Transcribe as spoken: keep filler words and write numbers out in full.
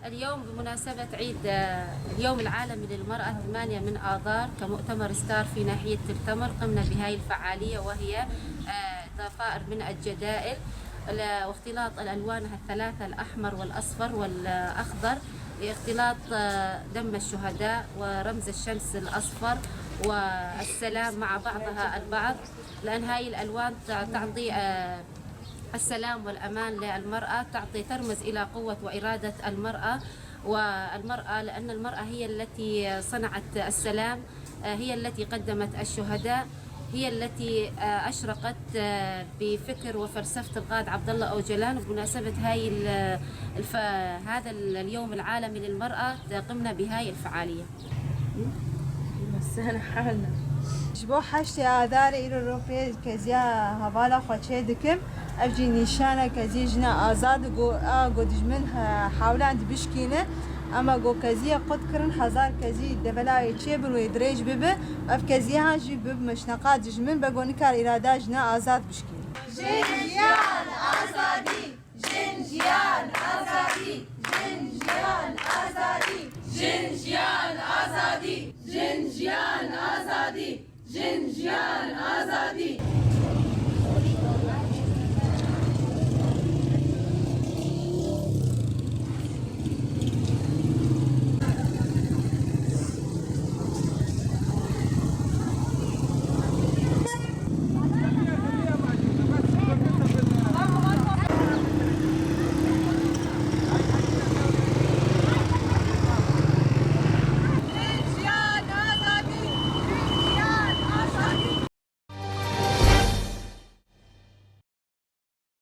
اليوم بمناسبة عيد، آه، اليوم العالمي للمرأة ثمانية من آذار، كمؤتمر ستار في ناحية تل تمر، قمنا بهاي الفعالية، وهي، آه، ضفائر من الجدائل ل-، واختلاط الألوانها الثلاثة، الأحمر والأصفر والأخضر، لاختلاط، آه، دم الشهداء ورمز الشمس الأصفر والسلام مع بعضها البعض، لأن هاي الألوان تع-، تعطي، آه، السلام والأمان للمرأة، تعطي، ترمز إلى قوة وإرادة المرأة. والمرأة، لأن المرأة هي التي صنعت السلام، آه، هي التي قدمت الشهداء، هي التي، آه، أشرقت، آه، بفكر وفلسفة القائد عبد الله أوجلان. بمناسبة هاي ال-، الف-، هذا اليوم العالمي للمرأة قمنا بهاي الفعالية. Ji bo heştê Adarê îro ro pê keziya hevala xwe çê dikim. Ev jî nîşana keziyê jina azad, go, a, go dijmin, e, hewlan dibişkîne. Ema go keziyê qut kirin, hezar kezî develayê çê bin wê dirêj bibe. Ev keziya ha jî bi meşneqa dijmin be, go nikar îrada jina azad bişkîne. Jin, jiyan, azadî! Jin, jiyan, azadî! Jin, jiyan, azadî! Jin, jiyan, azadî! Jin, jiyan, azadî! Jin, jiyan, azadî!